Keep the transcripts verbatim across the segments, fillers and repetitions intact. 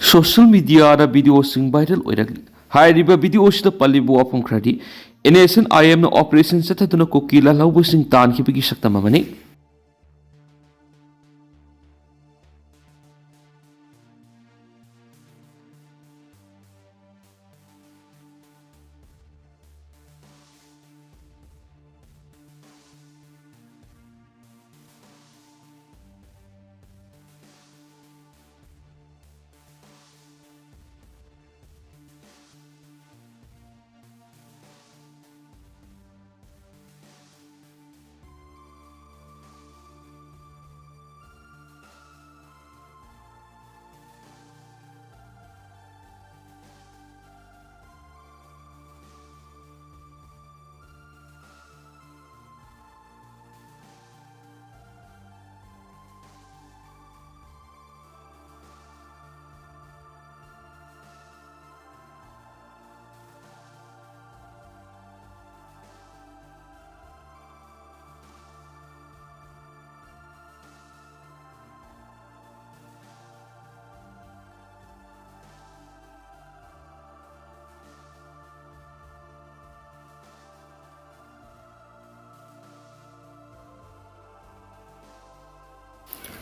Social ꯃꯤꯗꯤꯌꯥꯗ ꯚꯤꯗꯤꯑꯣꯁꯤꯡ viral ꯑꯣꯏꯔꯛꯂꯤ꯫ ꯍꯥꯏꯔꯤꯕ ꯚꯤꯗꯤꯑꯣꯁꯤꯗ ꯄꯜꯂꯤꯕ ꯋꯥꯐꯝ ꯈꯔꯗꯤ ꯑꯦꯟ ꯑꯦꯁ ꯑꯦꯟ ꯑꯥꯏ ꯑꯦꯝꯅ ꯑꯣꯄꯔꯦꯁꯟ ꯆꯠꯊꯗꯨꯅ ꯀꯨꯀꯤ ꯂꯥꯜꯍꯧꯕꯁꯤꯡ ꯇꯥꯟꯈꯤꯕꯒꯤ ꯁꯛꯇꯝ ꯑꯃꯅꯤ꯫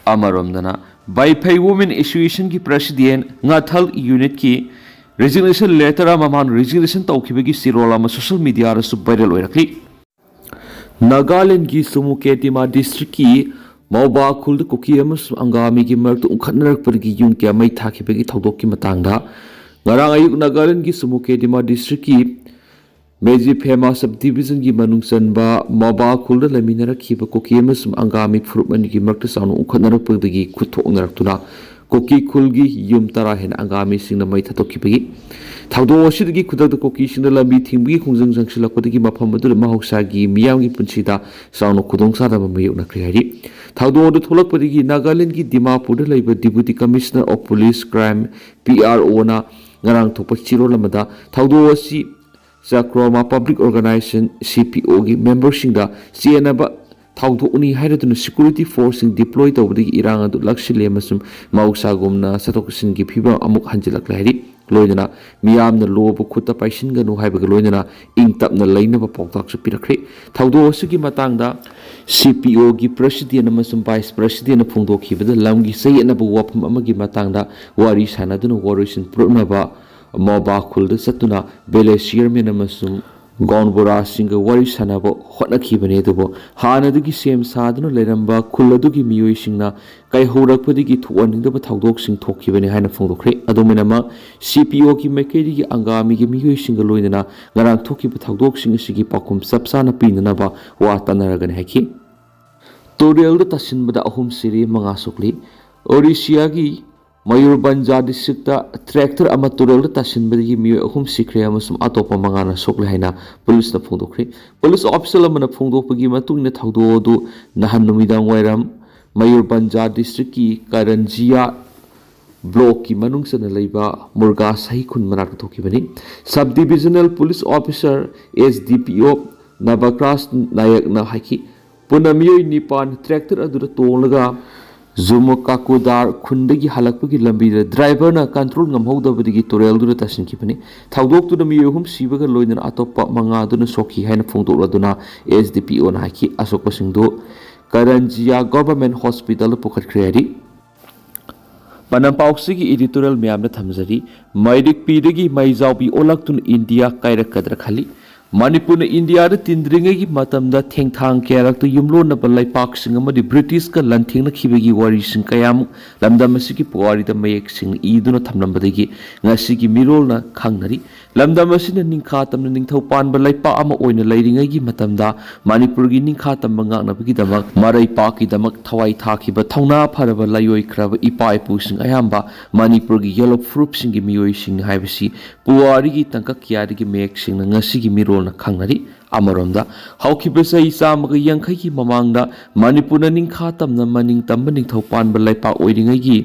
ꯑꯃꯔꯣꯝꯗꯅ, ꯕꯥꯏꯐꯩ ꯋꯨꯃꯦꯟ ꯑꯦꯁꯣꯁꯤꯌꯦꯁꯟꯒꯤ ꯄ꯭ꯔꯦꯁꯤꯗꯦꯟ ꯉꯥꯊꯜ ꯌꯨꯅꯤꯠꯀꯤ ꯔꯤꯖꯤꯒꯅꯦꯁꯟ ꯂꯦꯇꯔ ꯑꯃ, ꯃꯥꯅ ꯔꯤꯖꯤꯒꯅꯦꯁꯟ ꯇꯧꯈꯤꯕꯒꯤ ꯆꯦꯔꯣꯜ ꯑꯃ ꯁꯣꯁꯤꯌꯦꯜ ꯃꯤꯗꯤꯌꯥꯗꯁꯨ ꯚꯥꯏꯔꯦꯜ ꯑꯣꯏꯔꯛꯂꯤ꯫ ꯅꯥꯒꯥꯂꯦꯟꯗꯒꯤ ꯁꯨꯃꯨꯀꯦ ꯗꯤꯃꯥ ꯗꯤꯁꯇ꯭ꯔꯤꯛꯀꯤ ꯃꯧꯕꯥ ꯈꯨꯜꯗ ꯀꯨꯀꯤ ꯑꯃꯁꯨꯡ ꯑꯪꯒꯥꯃꯤꯒꯤ ꯃꯔꯛꯇ ꯎꯪꯈꯠꯅꯔꯛꯄꯗꯒꯤ ꯌꯨꯝ ꯀꯌꯥ ꯃꯩ ꯊꯥꯈꯤꯕꯒꯤ ꯊꯧꯗꯣꯛꯀꯤ ꯃꯇꯥꯡꯗ ꯉꯔꯥꯡ ꯑꯌꯨꯛ ꯅꯥꯒꯥꯂꯦꯟꯗꯒꯤ ꯁꯨꯃꯨꯀꯦ ꯗꯤꯃꯥ ꯗꯤꯁꯇ꯭ꯔꯤꯛꯀꯤ ꯃꯦꯖꯤꯐꯦꯃꯥ ꯁꯕ ꯗꯤꯕꯤꯖꯟꯒꯤ ꯃꯅꯨꯡ ꯆꯟꯕ ꯃꯧꯕꯥ ꯈꯨꯜꯗ ꯂꯩꯃꯤꯟꯅꯔꯛꯈꯤꯕ ꯀꯨꯀꯤ ꯑꯃꯁꯨꯡ ꯑꯪꯒꯥꯃꯤ ꯐꯨꯔꯨꯞ ꯑꯅꯤꯒꯤ ꯃꯔꯛꯇ ꯆꯥꯎꯅ ꯎꯪꯈꯠꯅꯔꯛꯄꯗꯒꯤ ꯈꯨꯠꯊꯣꯛꯅꯔꯛꯇꯨꯅ ꯀꯨꯀꯤ ꯈꯨꯜꯒꯤ ꯌꯨꯝ ꯇꯔꯥ ꯍꯦꯟꯅ ꯑꯪꯒꯥꯃꯤꯁꯤꯡꯅ ꯃꯩ ꯊꯥꯗꯣꯛꯈꯤꯕꯒꯤ ꯊꯧꯗꯣꯛ ꯑꯁꯤꯗꯒꯤ ꯈꯨꯗꯛꯇ ꯀꯨꯀꯤꯁꯤꯡꯅ ꯂꯝꯕꯤ ꯊꯤꯡꯕꯒꯤ ꯈꯣꯡꯖꯪ ꯆꯪꯁꯤꯜꯂꯛꯄꯗꯒꯤ ꯃꯐꯝ ꯑꯗꯨꯗ ꯃꯍꯧꯁꯥꯒꯤ ꯃꯤꯌꯥꯝꯒꯤ ꯄꯨꯟꯁꯤꯗ ꯆꯥꯎꯅ ꯈꯨꯗꯣꯡꯆꯥꯗꯕ ꯃꯥꯌꯣꯛꯅꯈ꯭ꯔꯦ ꯍꯥꯏꯔꯤ꯫ ꯊꯧꯗꯣꯛ ꯑꯗꯨ ꯊꯣꯛꯂꯛꯄꯗꯒꯤ ꯅꯥꯒꯥꯂꯦꯟꯗꯒꯤ ꯗꯤꯃꯥꯄꯨꯔꯗ ꯂꯩꯕ Deputy Commissioner of Police Crime, P R O, ꯅ ꯉꯔꯥꯡ ꯊꯣꯛꯄ ꯆꯦꯔꯣꯜ ꯑꯃꯗ ꯊꯧꯗꯣꯛ ꯑꯁꯤ ꯆꯀ꯭ꯔꯣꯃꯥ Public Organization, C P O, ꯒꯤ ꯃꯦꯝꯕꯔꯁꯤꯡꯗ ꯆꯦꯟꯅꯕ ꯊꯧꯗꯣꯛꯅꯤ ꯍꯥꯏꯔꯗꯨꯅ security forceꯁꯤꯡ deploy ꯇꯧꯕꯗꯒꯤ ꯏꯔꯥꯡ ꯑꯗꯨ ꯂꯥꯛꯁꯤꯜꯂꯦ ꯑꯃꯁꯨꯡ ꯃꯍꯧꯁꯥꯒꯨꯝꯅ ꯆꯠꯊꯣꯛ ꯆꯠꯁꯤꯟꯒꯤ ꯐꯤꯕꯝ ꯑꯃꯨꯛ ꯍꯟꯖꯤꯜꯂꯛꯂꯦ ꯍꯥꯏꯔꯤ꯫ ꯂꯣꯏꯅꯅ ꯃꯤꯌꯥꯝꯅ ꯂꯣꯕꯨ ꯈꯨꯠꯇ ꯄꯥꯏꯁꯤꯟꯒꯅꯨ ꯍꯥꯏꯕꯒ ꯂꯣꯏꯅꯅ ꯏꯪ ꯇꯞꯅ ꯂꯩꯅꯕ ꯄꯥꯎꯇꯥꯛꯁꯨ ꯄꯤꯔꯛꯈ꯭ꯔꯦ꯫ ꯊꯧꯗꯣꯛ ꯑꯁꯤꯒꯤ ꯃꯇꯥꯡꯗ CPOꯒꯤ president ꯑꯃꯁꯨꯡ vice presidentꯅ ꯐꯣꯡꯗꯣꯛꯈꯤꯕꯗ ꯂꯝꯒꯤ ꯆꯌꯦꯠꯅꯕ ꯋꯥꯐꯝ ꯑꯃꯒꯤ ꯃꯇꯥꯡꯗ ꯋꯥꯔꯤ ꯁꯥꯟꯅꯗꯨꯅ ꯋꯥꯔꯣꯏꯁꯤꯟ ꯄꯨꯔꯛꯅꯕ ꯃꯣꯕꯥ ꯈꯨꯜꯗ ꯆꯠꯇꯨꯅ village chairman ꯑꯃꯁꯨꯡ ꯒꯥꯎꯟꯕꯨꯔꯥꯁꯤꯡꯒ ꯋꯥꯔꯤ ꯁꯥꯟꯅꯕ ꯍꯣꯠꯅꯈꯤꯕꯅꯤ, ꯑꯗꯨꯕꯨ ꯍꯥꯟꯅꯗꯒꯤ ꯁꯦꯝ ꯁꯥꯗꯨꯅ ꯂꯩꯔꯝꯕ ꯈꯨꯜ ꯑꯗꯨꯒꯤ ꯃꯤꯑꯣꯏꯁꯤꯡꯅ ꯀꯥꯏꯍꯧꯔꯛꯄꯗꯒꯤ ꯊꯣꯛꯍꯟꯅꯤꯡꯗꯕ ꯊꯧꯗꯣꯛꯁꯤꯡ ꯊꯣꯛꯈꯤꯕꯅꯤ ꯍꯥꯏꯅ ꯐꯣꯡꯗꯣꯛꯈ꯭ꯔꯦ꯫ ꯑꯗꯨꯝ ꯑꯣꯏꯅꯃꯛ, CPOꯒꯤ ꯃꯥꯏꯀꯩꯗꯒꯤ ꯑꯪꯒꯥꯃꯤꯒꯤ ꯃꯤꯑꯣꯏꯁꯤꯡꯒ ꯂꯣꯏꯅꯅ ꯉꯔꯥꯡ ꯊꯣꯛꯈꯤꯕ ꯊꯧꯗꯣꯛꯁꯤꯡ ꯑꯁꯤꯒꯤ ꯄꯥꯎꯈꯨꯝ ꯆꯞ ꯆꯥꯅ ꯄꯤꯅꯅꯕ ꯋꯥ ꯇꯥꯟꯅꯔꯒꯅꯤ ꯍꯥꯏꯈꯤ꯫ ꯇꯨꯔꯦꯜꯗ ꯇꯥꯁꯤꯟꯕꯗ ꯑꯍꯨꯝ ꯁꯤꯔꯦ, ꯃꯉꯥ ꯁꯣꯛꯂꯤ꯫ ꯑꯣꯔꯤꯁꯤꯌꯥꯒꯤ ꯃꯌꯨꯔꯕꯟꯖꯥ districtꯇ tractor ꯑꯃ ꯇꯨꯔꯦꯜꯗ ꯇꯥꯁꯤꯟꯕꯗꯒꯤ ꯃꯤꯑꯣꯏ ꯑꯍꯨꯝ ꯁꯤꯈ꯭ꯔꯦ ꯑꯃꯁꯨꯡ ꯑꯇꯣꯞꯄ ꯃꯉꯥꯅ ꯁꯣꯛꯂꯦ ꯍꯥꯏꯅ ꯄꯨꯂꯤꯁꯅ ꯐꯣꯡꯗꯣꯛꯈ꯭ꯔꯦ꯫ ꯄꯨꯂꯤꯁ official ꯑꯃꯅ ꯐꯣꯡꯗꯣꯛꯄꯒꯤ ꯃꯇꯨꯡ ꯏꯟꯅ, ꯊꯧꯗꯣꯛ ꯑꯗꯨ ꯅꯍꯥꯟ ꯅꯨꯃꯤꯗꯥꯡ ꯋꯥꯏꯔꯝ ꯃꯌꯨꯔꯕꯟꯖꯥ districtꯀꯤ ꯀꯔꯟꯖꯤꯌꯥ blockꯀꯤ ꯃꯅꯨꯡ ꯆꯟꯅ ꯂꯩꯕ ꯃꯨꯔꯒꯥ ꯁꯍꯤ ꯈꯨꯟ ꯃꯅꯥꯛꯇ ꯊꯣꯛꯈꯤꯕꯅꯤ꯫ Sub divisional police officer, SDPO, ꯅꯕꯀ꯭ꯔꯥꯁ ꯅꯥꯌꯛꯅ ꯍꯥꯏꯈꯤ, ꯄꯨꯟꯅ ꯃꯤꯑꯣꯏ ꯅꯤꯄꯥꯟ tractor ꯑꯗꯨꯗ ꯇꯣꯡꯂꯒ ꯖꯨꯃꯨꯀꯥꯀꯨꯗꯥꯔ ꯈꯨꯟꯗꯒꯤ ꯍꯜꯂꯛꯄꯒꯤ ꯂꯝꯕꯤꯗ driverꯅ control ꯉꯝꯍꯧꯗꯕꯗꯒꯤ ꯇꯨꯔꯦꯜꯗꯨꯗ ꯇꯥꯁꯤꯟꯈꯤꯕꯅꯤ꯫ ꯊꯧꯗꯣꯛꯇꯨꯗ ꯃꯤꯑꯣꯏ ꯑꯍꯨꯝ ꯁꯤꯕꯒ ꯂꯣꯏꯅꯅ ꯑꯇꯣꯞꯄ ꯃꯉꯥꯗꯨꯅ ꯁꯣꯛꯈꯤ ꯍꯥꯏꯅ ꯐꯣꯡꯗꯣꯛꯂꯗꯨꯅ, SDPOꯅ ꯍꯥꯏꯈꯤ, ꯑꯁꯣꯛꯄꯁꯤꯡꯗꯨ ꯀꯔꯟꯖꯤꯌꯥ Government Hospitalꯗ ꯄꯨꯈꯠꯈ꯭ꯔꯦ ꯍꯥꯏꯔꯤ꯫ ꯄꯥꯎꯁꯤꯒꯤ editorial ꯃꯌꯥꯝꯗ ꯊꯝꯖꯔꯤ꯫ ꯃꯩꯔꯤꯛꯄꯤꯗꯒꯤ ꯃꯩꯖꯥꯎꯕꯤ ꯑꯣꯜꯂꯛꯇꯨꯅ ꯏꯟꯗꯤꯌꯥ ꯀꯥꯏꯔꯛꯀꯗ꯭ꯔꯥ ꯈꯜꯂꯤ꯫ ꯃꯅꯤꯄꯨꯔꯅ ꯏꯟꯗꯤꯌꯥꯗ ꯇꯤꯟꯗ꯭ꯔꯤꯉꯩꯒꯤ ꯃꯇꯝꯗ ꯊꯦꯡꯊꯥꯡ ꯀꯌꯥꯔꯛꯇ ꯌꯨꯝꯂꯣꯟꯅꯕ ꯂꯩꯄꯥꯛꯁꯤꯡ ꯑꯃꯗꯤ ꯕ꯭ꯔꯤꯇꯤꯁꯀ ꯂꯥꯟꯊꯦꯡꯅꯈꯤꯕꯒꯤ ꯋꯥꯔꯤꯁꯤꯡ ꯀꯌꯥꯃꯨꯛ ꯂꯝꯗꯝ ꯑꯁꯤꯒꯤ ꯄꯨꯋꯥꯔꯤꯗ ꯃꯌꯦꯛ ꯁꯦꯡꯅ ꯏꯗꯨꯅ ꯊꯝꯂꯝꯕꯗꯒꯤ ꯉꯁꯤꯒꯤ ꯃꯤꯔꯣꯜꯅ ꯈꯪꯅꯔꯤ꯫ ꯂꯝꯗꯝ ꯑꯁꯤꯅ ꯅꯤꯡꯈꯥ ꯇꯝꯅ ꯅꯤꯡꯊꯧ ꯄꯥꯟꯕ ꯂꯩꯄꯥꯛ ꯑꯃ ꯑꯣꯏꯅ ꯂꯩꯔꯤꯉꯩꯒꯤ ꯃꯇꯝꯗ ꯃꯅꯤꯄꯨꯔꯒꯤ ꯅꯤꯡꯈꯥ ꯇꯝꯕ ꯉꯥꯛꯅꯕꯒꯤꯗꯃꯛ ꯃꯔꯩ ꯄꯥꯛꯀꯤꯗꯃꯛ ꯊꯋꯥꯏ ꯊꯥꯈꯤꯕ ꯊꯧꯅꯥ ꯐꯔꯕ ꯂꯥꯏꯑꯣꯏꯈ꯭ꯔꯕ ꯏꯄꯥ ꯏꯄꯨꯁꯤꯡ ꯑꯌꯥꯝꯕ ꯃꯅꯤꯄꯨꯔꯒꯤ ꯌꯦꯜꯂꯣ ꯐꯨꯔꯨꯞꯁꯤꯡꯒꯤ ꯃꯤꯑꯣꯏꯁꯤꯡ ꯍꯥꯏꯕꯁꯤ ꯄꯨꯋꯥꯔꯤꯒꯤ ꯇꯥꯡꯀꯛ ꯀꯌꯥꯗꯒꯤ ꯃꯌꯦꯛ ꯁꯦꯡꯅ ꯉꯁꯤꯒꯤ ꯃꯤꯔꯣꯜꯅ ꯈꯪꯅꯔꯤ꯫ ꯑꯃꯔꯣꯝꯗ, ꯍꯧꯈꯤꯕ ꯆꯍꯤ ꯆꯥꯝꯃꯒ ꯌꯥꯡꯈꯩꯒꯤ ꯃꯃꯥꯡꯗ ꯃꯅꯤꯄꯨꯔꯅ ꯅꯤꯡꯈꯥ ꯇꯝꯅ ꯃꯅꯤꯡ ꯇꯝꯕ ꯅꯤꯡꯊꯧ ꯄꯥꯟꯕ ꯂꯩꯄꯥꯛ ꯑꯣꯏꯔꯤꯉꯩꯒꯤ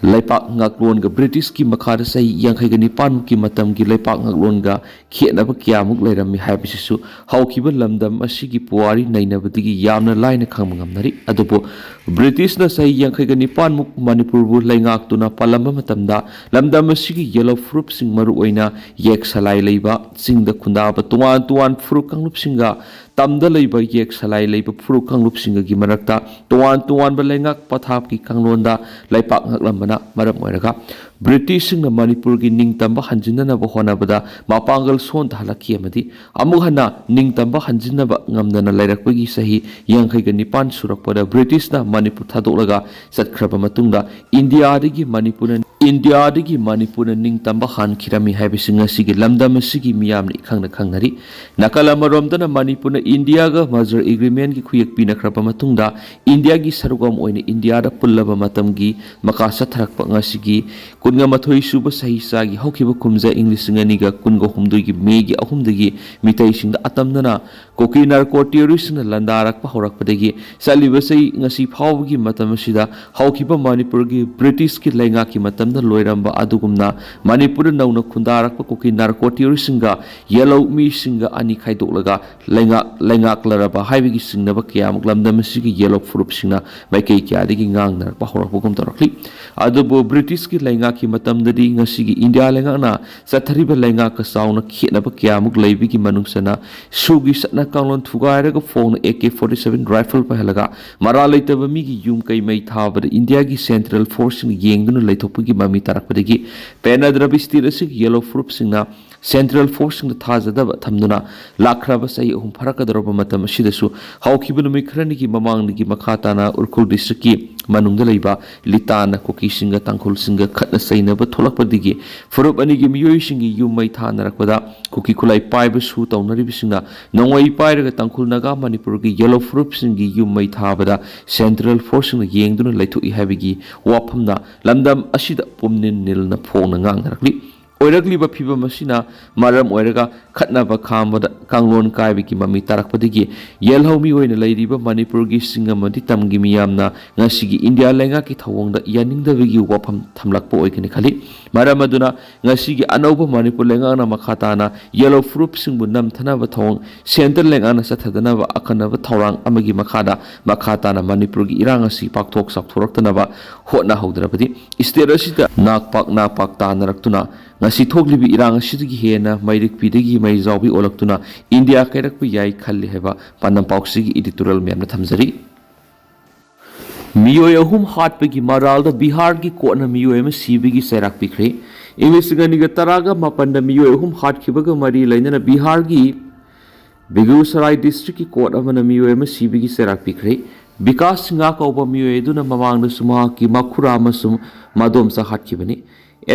ꯂꯩꯄꯥꯛ ꯉꯥꯛꯂꯣꯟꯒ ꯕ꯭ꯔꯤꯇꯤꯁꯀꯤ ꯃꯈꯥꯗ ꯆꯍꯤ ꯌꯥꯡꯈꯩꯒ ꯅꯤꯄꯥꯟꯃꯨꯛꯀꯤ ꯃꯇꯝꯒꯤ ꯂꯩꯄꯥꯛ ꯉꯥꯛꯂꯣꯟꯒ ꯈꯦꯠꯅꯕ ꯀꯌꯥꯃꯨꯛ ꯂꯩꯔꯝꯃꯤ ꯍꯥꯏꯕꯁꯤꯁꯨ ꯍꯧꯈꯤꯕ ꯂꯝꯗꯝ ꯑꯁꯤꯒꯤ ꯄꯨꯋꯥꯔꯤ ꯅꯩꯅꯕꯗꯒꯤ ꯌꯥꯝꯅ ꯂꯥꯏꯅ ꯈꯪꯕ ꯉꯝꯅꯔꯤ꯫ ꯑꯗꯨꯕꯨ ꯕ꯭ꯔꯤꯇꯤꯁꯅ ꯆꯍꯤ ꯌꯥꯡꯈꯩꯒ ꯅꯤꯄꯥꯟꯃꯨꯛ ꯃꯅꯤꯄꯨꯔꯕꯨ ꯂꯩꯉꯥꯛꯇꯨꯅ ꯄꯥꯜꯂꯝꯕ ꯃꯇꯝꯗ ꯂꯝꯗꯝ ꯑꯁꯤꯒꯤ ꯌꯦꯜꯍꯧ ꯐꯨꯔꯨꯞꯁꯤꯡ, ꯃꯔꯨꯑꯣꯏꯅ ꯌꯦꯛ ꯁꯂꯥꯏ ꯂꯩꯕ, ꯆꯤꯡꯗ ꯈꯨꯟꯗꯥꯕ ꯇꯣꯉꯥꯟ ꯇꯣꯉꯥꯟ ꯐꯨꯔꯨꯞ ꯀꯥꯡꯂꯨꯞꯁꯤꯡꯒ ꯇꯝꯗ ꯂꯩꯕ ꯌꯦꯛ ꯁꯂꯥꯏ ꯂꯩꯕ ꯐꯨꯔꯨꯞ ꯀꯥꯡꯂꯨꯞꯁꯤꯡꯒꯒꯤ ꯃꯔꯛꯇ ꯇꯣꯉꯥꯟ ꯇꯣꯉꯥꯟꯕ ꯂꯩꯉꯥꯛ ꯄꯊꯥꯞꯀꯤ ꯀꯥꯡꯂꯣꯟꯗ ꯂꯩꯄꯥꯛ ꯉꯥꯛꯂꯝꯕꯅ ꯃꯔꯝ ꯑꯣꯏꯔꯒ ꯕ꯭ꯔꯤꯇꯤꯁꯁꯤꯡꯅ ꯃꯅꯤꯄꯨꯔꯒꯤ ꯅꯤꯡꯇꯝꯕ ꯍꯟꯖꯤꯟꯅꯅꯕ ꯍꯣꯠꯅꯕꯗ ꯃꯄꯥꯡꯒꯜ ꯁꯣꯟꯊꯍꯜꯂꯛꯈꯤ ꯑꯃꯗꯤ ꯑꯃꯨꯛ ꯍꯟꯅ ꯅꯤꯡꯇꯝꯕ ꯍꯟꯖꯤꯟꯅꯕ ꯉꯝꯗꯅ ꯂꯩꯔꯛꯄꯒꯤ ꯆꯍꯤ ꯌꯥꯡꯈꯩꯒ ꯅꯤꯄꯥꯟ ꯁꯨꯔꯛꯄꯗ ꯕ꯭ꯔꯤꯇꯤꯁꯅ ꯃꯅꯤꯄꯨꯔ ꯊꯥꯗꯣꯛꯂꯒ ꯆꯠꯈ꯭ꯔꯕ ꯃꯇꯨꯡꯗ ꯏꯟꯗꯤꯌꯥꯗꯒꯤ ꯃꯅꯤꯄꯨꯔꯅ ꯏꯟꯗꯤꯌꯥꯗꯒꯤ ꯃꯅꯤꯄꯨꯔꯅ ꯅꯤꯡꯇꯝꯕ ꯍꯥꯟꯈꯤꯔꯝꯃꯤ ꯍꯥꯏꯕꯁꯤ ꯉꯁꯤꯒꯤ ꯂꯝꯗꯝ ꯑꯁꯤꯒꯤ ꯃꯤꯌꯥꯝꯅ ꯏꯈꯪꯅ ꯈꯪꯅꯔꯤ꯫ ꯅꯥꯀꯜ ꯑꯃꯔꯣꯝꯗꯅ ꯃꯅꯤꯄꯨꯔꯅ ꯏꯟꯗꯤꯌꯥꯒ ꯃꯔꯖꯔ ꯑꯦꯒ꯭ꯔꯤꯃꯦꯟꯒꯤ ꯈꯨꯌꯦꯛ ꯄꯤꯅꯈ꯭ꯔꯕ ꯃꯇꯨꯡꯗ ꯏꯟꯗꯤꯌꯥꯒꯤ ꯁꯔꯨꯛ ꯑꯃ ꯑꯣꯏꯅ ꯏꯟꯗꯤꯌꯥꯗ ꯄꯨꯜꯂꯕ ꯃꯇꯝꯒꯤ ꯃꯈꯥ ꯆꯠꯊꯔꯛꯄ ꯉꯁꯤꯒꯤ ꯀꯨꯟꯒ ꯃꯥꯊꯣꯏ ꯁꯨꯕ ꯆꯍꯤ ꯆꯥꯒꯤ ꯍꯧꯈꯤꯕ ꯀꯨꯝꯖꯥ ꯏꯪ ꯂꯤꯁꯤꯡ ꯑꯅꯤꯒ ꯀꯨꯟꯒ ꯍꯨꯝꯗꯣꯏꯒꯤ ꯃꯦꯒꯤ ꯑꯍꯨꯝꯗꯒꯤ ꯃꯤꯇꯩꯁꯤꯡꯗ ꯑꯇꯝꯅꯅ ꯀꯨꯀꯤ ꯅꯥꯔꯀꯣ ꯇꯦꯔꯣꯔꯤꯁꯁꯤꯡꯅ ꯂꯥꯟꯗꯥꯔꯛꯄ ꯍꯧꯔꯛꯄꯗꯒꯤ ꯆꯠꯂꯤꯕ ꯆꯍꯤ ꯉꯁꯤ ꯐꯥꯎꯕꯒꯤ ꯃꯇꯝ ꯑꯁꯤꯗ ꯍꯧꯈꯤꯕ ꯃꯅꯤꯄꯨꯔꯒꯤ ꯕ꯭ꯔꯤꯇꯤꯁꯀꯤ ꯂꯩꯉꯥꯛꯀꯤ ꯃꯇꯝꯗ ꯂꯣꯏꯔꯝꯕ ꯑꯗꯨꯒꯨꯝꯅ ꯃꯅꯤꯄꯨꯔꯗ ꯅꯧꯅ ꯈꯨꯟꯗꯥꯔꯛꯄ ꯀꯨꯀꯤ ꯅꯥꯔꯀꯣ ꯇꯦꯔꯣꯔꯤꯁꯁꯤꯡꯒ ꯌꯦꯜꯍꯧ ꯃꯤꯁꯤꯡꯒ ꯑꯅꯤ ꯈꯥꯏꯗꯣꯛꯂꯒ ꯂꯩꯉꯥꯛ ꯂꯩꯉꯥꯛꯂꯔꯕ ꯍꯥꯏꯕꯒꯤ ꯆꯤꯡꯅꯕ ꯀꯌꯥꯃꯨꯛ ꯂꯝꯗꯝ ꯑꯁꯤꯒꯤ ꯌꯦꯜꯍꯧ ꯐꯨꯔꯨꯞꯁꯤꯡꯅ ꯃꯥꯏꯀꯩ ꯀꯌꯥꯗꯒꯤ ꯉꯥꯡꯅꯔꯛꯄ ꯍꯧꯔꯛꯄꯒꯨꯝ ꯇꯧꯔꯛꯂꯤ꯫ ꯑꯗꯨꯕꯨ ꯕ꯭ꯔꯤꯇꯤꯁꯀꯤ ꯂꯩꯉꯥꯛꯀꯤ ꯃꯇꯝꯗꯗꯤ ꯉꯁꯤꯒꯤ ꯏꯟꯗꯤꯌꯥ ꯂꯩꯉꯥꯛꯅ ꯆꯠꯊꯔꯤꯕ ꯂꯩꯉꯥꯛꯀ ꯆꯥꯎꯅ ꯈꯦꯠꯅꯕ ꯀꯌꯥꯃꯨꯛ ꯂꯩꯕꯒꯤ ꯃꯅꯨꯡ ꯆꯟꯅ ꯁꯨꯒꯤ ꯆꯠꯅ ꯀꯥꯡꯂꯣꯟ ꯊꯨꯒꯥꯏꯔꯒ ꯐꯣꯡꯅ A K forty seven rifle ꯄꯥꯏꯍꯜꯂꯒ ꯃꯔꯥꯜ ꯂꯩꯇꯕ ꯃꯤꯒꯤ ꯌꯨꯝ ꯀꯩ ꯃꯩ ꯊꯥꯕꯗ ꯏꯟꯗꯤꯌꯥꯒꯤ ꯁꯦꯟꯇ꯭ꯔꯦꯜ ꯐꯣꯔꯁꯁꯤꯡꯅ ꯌꯦꯡꯗꯨꯅ ꯂꯩꯊꯣꯛꯄꯒꯤ ꯃꯃꯤ ꯇꯥꯔꯛꯄꯗꯒꯤ ꯄꯦꯅꯗ꯭ꯔꯕ ꯁ꯭ꯇꯦꯠ ꯑꯁꯤꯒꯤ ꯌꯦꯜꯍꯧ ꯐꯨꯔꯨꯞꯁꯤꯡꯅ ꯁꯦꯟꯇ꯭ꯔꯦꯜ ꯐꯣꯔꯁꯁꯤꯡꯗ ꯊꯥꯖꯗꯕ ꯊꯝꯗꯨꯅ ꯂꯥꯛꯈ꯭ꯔꯕ ꯆꯍꯤ ꯑꯍꯨꯝ ꯐꯥꯔꯛꯀꯗꯧꯔꯕ ꯃꯇꯝ ꯑꯁꯤꯗꯁꯨ ꯍꯧꯈꯤꯕ ꯅꯨꯃꯤꯠ ꯈꯔꯅꯤꯒꯤ ꯃꯃꯥꯡꯗꯒꯤ ꯃꯈꯥ ꯇꯥꯅ ꯎꯈ꯭ꯔꯨꯜ ꯗꯤꯁꯇ꯭ꯔꯤꯛꯀꯤ ꯃꯅꯨꯡꯗ ꯂꯩꯕ ꯂꯤꯇꯥꯟꯅ ꯀꯨꯀꯤꯁꯤꯡꯒ ꯇꯥꯡꯈꯨꯜꯁꯤꯡꯒ ꯈꯠꯅ ꯆꯩꯅꯕ ꯊꯣꯛꯂꯛꯄꯗꯒꯤ ꯐꯨꯔꯨꯞ ꯑꯅꯤꯒꯤ ꯃꯤꯑꯣꯏꯁꯤꯡꯒꯤ ꯌꯨꯝ ꯃꯩ ꯊꯥꯅꯔꯛꯄꯗ ꯀꯨꯀꯤ ꯈꯨꯠꯂꯥꯏ ꯄꯥꯏꯕ ꯁꯨ ꯇꯧꯅꯔꯤꯕꯁꯤꯡꯅ ꯅꯣꯡꯃꯩ ꯄꯥꯏꯔꯒ ꯇꯥꯡꯈꯨꯜ ꯅꯥꯒꯥ ꯃꯅꯤꯄꯨꯔꯒꯤ ꯌꯦꯜꯍꯧ ꯐꯨꯔꯨꯞꯁꯤꯡꯒꯤ ꯌꯨꯝ ꯃꯩ ꯊꯥꯕꯗ ꯁꯦꯟꯇ꯭ꯔꯦꯜ ꯐꯣꯔꯁꯁꯤꯡꯅ ꯌꯦꯡꯗꯨꯅ ꯂꯩꯊꯣꯛꯏ ꯍꯥꯏꯕꯒꯤ ꯋꯥꯐꯝꯅ ꯂꯝꯗꯝ ꯑꯁꯤꯗ ꯄꯨꯝꯅꯤꯜ ꯅꯤꯜꯅ ꯐꯣꯡꯅ ꯉꯥꯡꯅꯔꯛꯂꯤ꯫ ꯑꯣꯏꯔꯛꯂꯤꯕ ꯐꯤꯚꯝ ꯑꯁꯤꯅ ꯃꯔꯝ ꯑꯣꯏꯔꯒ ꯈꯠꯅꯕ ꯈꯥꯝꯕꯗ ꯀꯥꯡꯂꯣꯟ ꯀꯥꯏꯕꯒꯤ ꯃꯃꯤ ꯇꯥꯔꯛꯄꯗꯒꯤ ꯌꯦꯜꯍꯧꯃꯤ ꯑꯣꯏꯅ ꯂꯩꯔꯤꯕ ꯃꯅꯤꯄꯨꯔꯒꯤ ꯆꯤꯡ ꯑꯃꯗꯤ ꯇꯝꯒꯤ ꯃꯤꯌꯥꯝꯅ ꯉꯁꯤꯒꯤ ꯏꯟꯗꯤꯌꯥ ꯂꯩꯉꯥꯛꯀꯤ ꯊꯧꯑꯣꯡꯗ ꯌꯥꯅꯤꯡꯗꯕꯒꯤ ꯋꯥꯐꯝ ꯊꯝꯂꯛꯄ ꯑꯣꯏꯒꯅꯤ ꯈꯜꯂꯤ꯫ ꯃꯔꯝ ꯑꯗꯨꯅ ꯉꯁꯤꯒꯤ ꯑꯅꯧꯕ ꯃꯅꯤꯄꯨꯔ ꯂꯩꯉꯥꯛꯅ ꯃꯈꯥ ꯇꯥꯅ ꯌꯦꯜꯍꯧ ꯐꯨꯔꯨꯞꯁꯤꯡꯕꯨ ꯅꯝꯊꯅꯕ ꯊꯧꯑꯣꯡ ꯁꯦꯟꯇꯔ ꯂꯩꯉꯥꯛꯅ ꯆꯠꯊꯗꯅꯕ ꯑꯈꯟꯅꯕ ꯊꯧꯔꯥꯡ ꯑꯃꯒꯤ ꯃꯈꯥꯗ ꯃꯈꯥ ꯇꯥꯅ ꯃꯅꯤꯄꯨꯔꯒꯤ ꯏꯔꯥꯡ ꯑꯁꯤ ꯄꯥꯛꯊꯣꯛ ꯆꯥꯎꯊꯣꯔꯛꯇꯅꯕ ꯍꯣꯠꯅꯍꯧꯗ꯭ꯔꯕꯗꯤ ꯁ꯭ꯇꯦꯠ ꯑꯁꯤꯗ ꯅꯥꯛꯄꯥꯛ ꯅꯥꯄꯥꯛ ꯇꯥꯅꯔꯛꯇꯨꯅ ꯉꯁꯤ ꯊꯣꯛꯂꯤꯕ ꯏꯔꯥꯡ ꯑꯁꯤꯗꯒꯤ ꯍꯦꯟꯅ ꯃꯩꯔꯤꯛꯄꯤꯗꯒꯤ ꯃꯩꯖꯥꯎꯕꯤ ꯑꯣꯜꯂꯛꯇꯨꯅ ꯏꯟꯗꯤꯌꯥ ꯀꯥꯏꯔꯛꯄ ꯌꯥꯏ ꯈꯜꯂꯤ ꯍꯥꯏꯕ ꯄꯥꯟꯗꯝ ꯄꯥꯎꯆꯦꯒꯤ editorial ꯃꯌꯥꯝꯅ ꯊꯝꯖꯔꯤ꯫ ꯃꯤꯑꯣꯏ ꯑꯍꯨꯝ ꯍꯥꯠꯄꯒꯤ ꯃꯔꯥꯜꯗ ꯕꯤꯍꯥꯔꯒꯤ ꯀꯣꯔꯠꯅ ꯃꯤꯑꯣꯏ ꯑꯃ ꯁꯤꯕꯒꯤ ꯆꯩꯔꯥꯛ ꯄꯤꯈ꯭ꯔꯦ꯫ ꯏꯪ ꯂꯤꯁꯤꯡ ꯑꯅꯤꯒ ꯇꯔꯥꯒ ꯃꯥꯄꯟꯗ ꯃꯤꯑꯣꯏ ꯑꯍꯨꯝ ꯍꯥꯠꯈꯤꯕꯒ ꯃꯔꯤ ꯂꯩꯅꯅ ꯕꯤꯍꯥꯔꯒꯤ ꯕꯦꯒꯨꯁꯔꯥꯏ ꯗꯤꯁꯇ꯭ꯔꯤꯛꯀꯤ ꯀꯣꯔꯠ ꯑꯃꯅ ꯃꯤꯑꯣꯏ ꯑꯃ ꯁꯤꯕꯒꯤ ꯆꯩꯔꯥꯛ ꯄꯤꯈ꯭ꯔꯦ꯫ ꯕꯤꯀꯥꯁ ꯁꯤꯡꯍ ꯀꯧꯕ ꯃꯤꯑꯣꯏ ꯑꯗꯨꯅ ꯃꯃꯥꯡꯗꯁꯨ ꯃꯍꯥꯛꯀꯤ ꯃꯈꯨꯔꯥ ꯑꯃꯁꯨꯡ ꯃꯗꯣꯝꯆꯥ ꯍꯥꯠꯈꯤꯕꯅꯤ꯫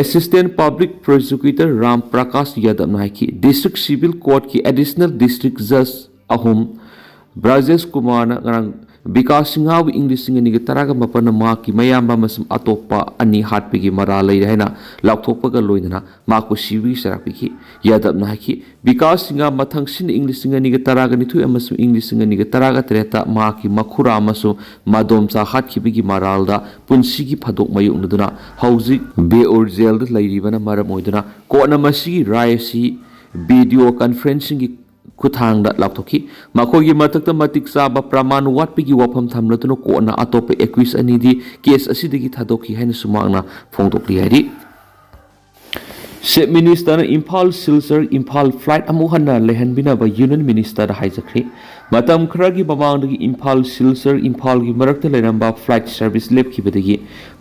Assistant Public Prosecutor Ram Prakash ꯌꯥꯗꯕꯅ ꯍꯥꯏꯈꯤ, ꯗꯤꯁꯇ꯭ꯔꯤꯛ ꯁꯤꯚꯤꯜ ꯀꯣꯔꯠꯀꯤ ꯑꯦꯗꯤꯁꯅꯦꯜ ꯗꯤꯁꯇ꯭ꯔꯤꯛ ꯖꯖ ꯑꯍꯨꯝ ꯕ꯭ꯔꯥꯖꯦꯁ ꯀꯨꯃꯥꯔꯅ ꯉꯔꯥꯡ ꯕꯤꯀꯥꯁ ꯁꯤꯡꯍꯕꯨ ꯏꯪ ꯂꯤꯁꯤꯡ ꯑꯅꯤꯒ ꯇꯔꯥꯒ ꯃꯥꯄꯟꯅ ꯃꯍꯥꯛꯀꯤ ꯃꯌꯥꯝꯕ ꯑꯃꯁꯨꯡ ꯑꯇꯣꯞꯄ ꯑꯅꯤ ꯍꯥꯠꯄꯒꯤ ꯃꯔꯥꯜ ꯂꯩꯔꯦ ꯍꯥꯏꯅ ꯂꯥꯎꯊꯣꯛꯄꯒ ꯂꯣꯏꯅꯅ ꯃꯍꯥꯛꯄꯨ ꯁꯤꯕꯒꯤ ꯆꯩꯔꯥꯛ ꯄꯤꯈꯤ꯫ ꯌꯥꯗꯕꯅ ꯍꯥꯏꯈꯤ, ꯕꯤꯀꯥꯁ ꯁꯤꯡꯍ ꯃꯊꯪ ꯁꯤꯟꯅ ꯏꯪ ꯂꯤꯁꯤꯡ ꯑꯅꯤꯒ ꯇꯔꯥꯒ ꯅꯤꯊꯣꯏ ꯑꯃꯁꯨꯡ ꯏꯪ ꯂꯤꯁꯤꯡ ꯑꯅꯤꯒ ꯇꯔꯥꯒ ꯇꯔꯦꯠꯇ ꯃꯍꯥꯛꯀꯤ ꯃꯈꯨꯔꯥ ꯑꯃꯁꯨꯡ ꯃꯗꯣꯝꯆꯥ ꯍꯥꯠꯈꯤꯕꯒꯤ ꯃꯔꯥꯜꯗ ꯄꯨꯟꯁꯤꯒꯤ ꯐꯥꯗꯣꯛ ꯃꯥꯌꯣꯛꯅꯗꯨꯅ ꯍꯧꯖꯤꯛ ꯕꯦꯎꯔ ꯖꯦꯜꯗ ꯂꯩꯔꯤꯕꯅ ꯃꯔꯝ ꯑꯣꯏꯗꯨꯅ ꯀꯣꯔꯠꯅ ꯃꯁꯤꯒꯤ ꯔꯥꯏ ꯑꯁꯤ ꯚꯤꯗꯤꯑꯣ ꯀꯟꯐꯔꯦꯟꯁꯤꯡꯒꯤ ꯈꯨꯠꯊꯥꯡꯗ ꯂꯥꯎꯊꯣꯛꯈꯤ꯫ ꯃꯈꯣꯏꯒꯤ ꯃꯊꯛꯇ ꯃꯇꯤꯛ ꯆꯥꯕ ꯄ꯭ꯔꯃꯥꯟ ꯋꯥꯠꯄꯒꯤ ꯋꯥꯐꯝ ꯊꯝꯂꯗꯨꯅ ꯀꯣꯔꯠꯅ ꯑꯇꯣꯞꯄ ꯑꯦꯀ꯭ꯌꯨꯁ ꯑꯅꯤꯗꯤ ꯀꯦꯁ ꯑꯁꯤꯗꯒꯤ ꯊꯥꯗꯣꯛꯈꯤ ꯍꯥꯏꯅꯁꯨ ꯃꯍꯥꯛꯅ ꯐꯣꯡꯗꯣꯛꯂꯤ ꯍꯥꯏꯔꯤ꯫ ꯆꯤꯐ ꯃꯤꯅꯤꯁꯇꯔꯅ ꯏꯝꯐꯥꯜ ꯁꯤꯜꯆꯔ ꯏꯝꯐꯥꯜ ꯐ꯭ꯂꯥꯏꯠ ꯑꯃꯨꯛ ꯍꯟꯅ ꯂꯩꯍꯟꯕꯤꯅꯕ ꯌꯨꯅꯤꯌꯟ ꯃꯤꯅꯤꯁꯇꯔꯗ ꯍꯥꯏꯖꯈ꯭ꯔꯦ꯫ ꯃꯇꯝ ꯈꯔꯒꯤ ꯃꯃꯥꯡꯗꯒꯤ ꯏꯝꯐꯥꯜ ꯁꯤꯜꯆꯔ ꯏꯝꯐꯥꯜꯒꯤ ꯃꯔꯛꯇ ꯂꯩꯔꯝꯕ ꯐ꯭ꯂꯥꯏꯠ ꯁꯔꯚꯤꯁ ꯂꯦꯞꯈꯤꯕꯗꯒꯤ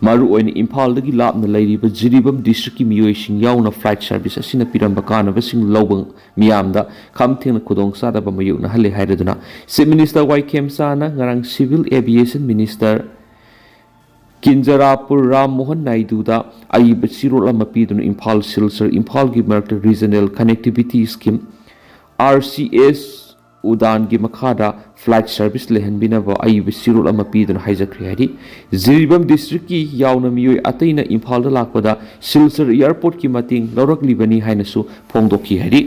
ꯃꯔꯨꯑꯣꯏꯅ ꯏꯝꯐꯥꯜꯗꯒꯤ ꯂꯥꯞꯅ ꯂꯩꯔꯤꯕ ꯖꯤꯔꯤꯕꯥꯝ ꯗꯤꯁꯇ꯭ꯔꯤꯛꯀꯤ ꯃꯤꯑꯣꯏꯁꯤꯡ ꯌꯥꯎꯅ ꯐ꯭ꯂꯥꯏꯠ ꯁꯔꯚꯤꯁ ꯑꯁꯤꯅ ꯄꯤꯔꯝꯕ ꯀꯥꯟꯅꯕꯁꯤꯡ ꯂꯧꯕ ꯃꯤꯌꯥꯝꯗ ꯈꯝ ꯊꯦꯡꯅ ꯈꯨꯗꯣꯡꯆꯥꯗꯕ ꯃꯥꯌꯣꯛꯅꯍꯜꯂꯦ ꯍꯥꯏꯔꯗꯨꯅ ꯆꯤꯐ ꯃꯤꯅꯤꯁꯇꯔ ꯋꯥꯏ ꯈꯦꯝꯆꯥꯅ ꯉꯔꯥꯡ civil aviation minister Kinjarapu Ram Mohan ꯅꯥꯏꯗꯨꯗ ꯑꯏꯕ ꯆꯦꯔꯣꯜ ꯑꯃ ꯄꯤꯗꯨꯅ ꯏꯝꯐꯥꯜ ꯁꯤꯜꯆꯔ ꯏꯝꯐꯥꯜꯒꯤ ꯃꯔꯛꯇ ꯔꯤꯖꯅꯦꯜ ꯀꯅꯦꯛꯇꯤꯚꯤꯇꯤ ꯁ꯭ꯀꯤꯝ, RCSOR ꯎꯗꯥꯟꯒꯤ ꯃꯈꯥꯗ ꯐ꯭ꯂꯥꯏꯠ ꯁꯔꯚꯤꯁ ꯂꯩꯍꯟꯕꯤꯅꯕ ꯑꯏꯕ ꯆꯦꯔꯣꯜ ꯑꯃ ꯄꯤꯗꯨꯅ ꯍꯥꯏꯖꯈ꯭ꯔꯦ ꯍꯥꯏꯔꯤ꯫ ꯖꯤꯔꯤꯕꯥꯝ ꯗꯤꯁꯇ꯭ꯔꯤꯛꯀꯤ ꯌꯥꯎꯅ ꯃꯤꯑꯣꯏ ꯑꯇꯩꯅ ꯏꯝꯐꯥꯜꯗ ꯂꯥꯛꯄꯗ ꯁꯤꯜꯆꯔ ꯑꯦꯌꯥꯔꯄꯣꯔꯠꯀꯤ ꯃꯇꯦꯡ ꯂꯧꯔꯛꯂꯤꯕꯅꯤ ꯍꯥꯏꯅꯁꯨ ꯐꯣꯡꯗꯣꯛꯈꯤ ꯍꯥꯏꯔꯤ꯫